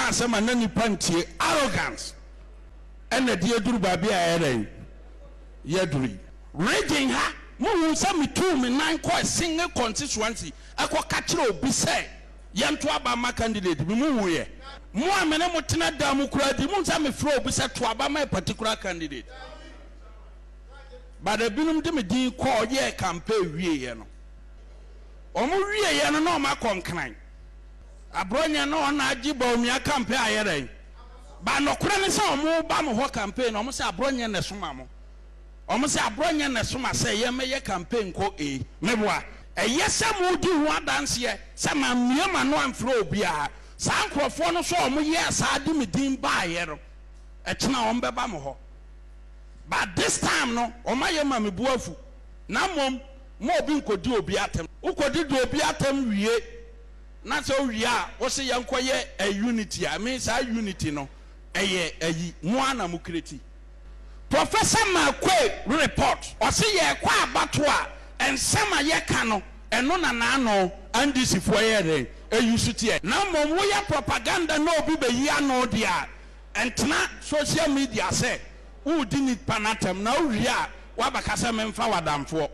Woka asɛm a na nipa ntie. Arrogance ɛna de aduru baabi a ɛyɛ dɛn yɛduru yi. Region ha, muhu sɛ metuu me nan kɔ single constituency ɛkɔ ka kyerɛ obi sɛ yɛnto aba ma candidate bi. Muhu yɛ mo a me ne mo tena dan mu koraa di mu sɛ mefrɛ obi sɛ to aba ma a particular candidate, but ebinom de me din kɔɔ yɛɛ campaign wieɛ no, wɔn wieɛ no na wɔn akɔ Nkran Abronye na ɔna agye Bawumia campaign ayɛ dɛn ba. Nɔkorɛ ne sɛ wɔn ba mo hɔ campaign na wɔn sɛ Abronye na ɛsoma mo, wɔn sɛ Abronye na ɛsoma sɛ yɛmɛyɛ campaign kɔ e meboa. Ɛyɛ sɛ mo di ho adanseɛ sɛ ma mmie ma no amfrɛ obiara. Saa nkurɔfoɔ no so a wɔn yɛɛ saa de me din baayɛ no, ɛkyena wɔn bɛba mo hɔ, but this time no wɔn ayɛ ma me bu afu. Na mmom mo obi nkɔdi obi atɛm. Wokɔdi di obi atɛm wie na sɛ owie a, wɔsɛ yɛnkɔyɛ a unity a me saa unity no ɛyɛ ayi mo a na mo create. Professor Marquay report, ɔse yɛkɔ abato a, nsɛm a yɛka no, ɛno na n'ano NDC foɔ yɛ dɛn eyi so teɛ. Na mmom woyɛ propaganda na obi bɛyi ano deɛ a, ntena social media sɛ woredi nipa n'atɛm na wowie a woabɛka sɛ memfa w'adamfoɔ.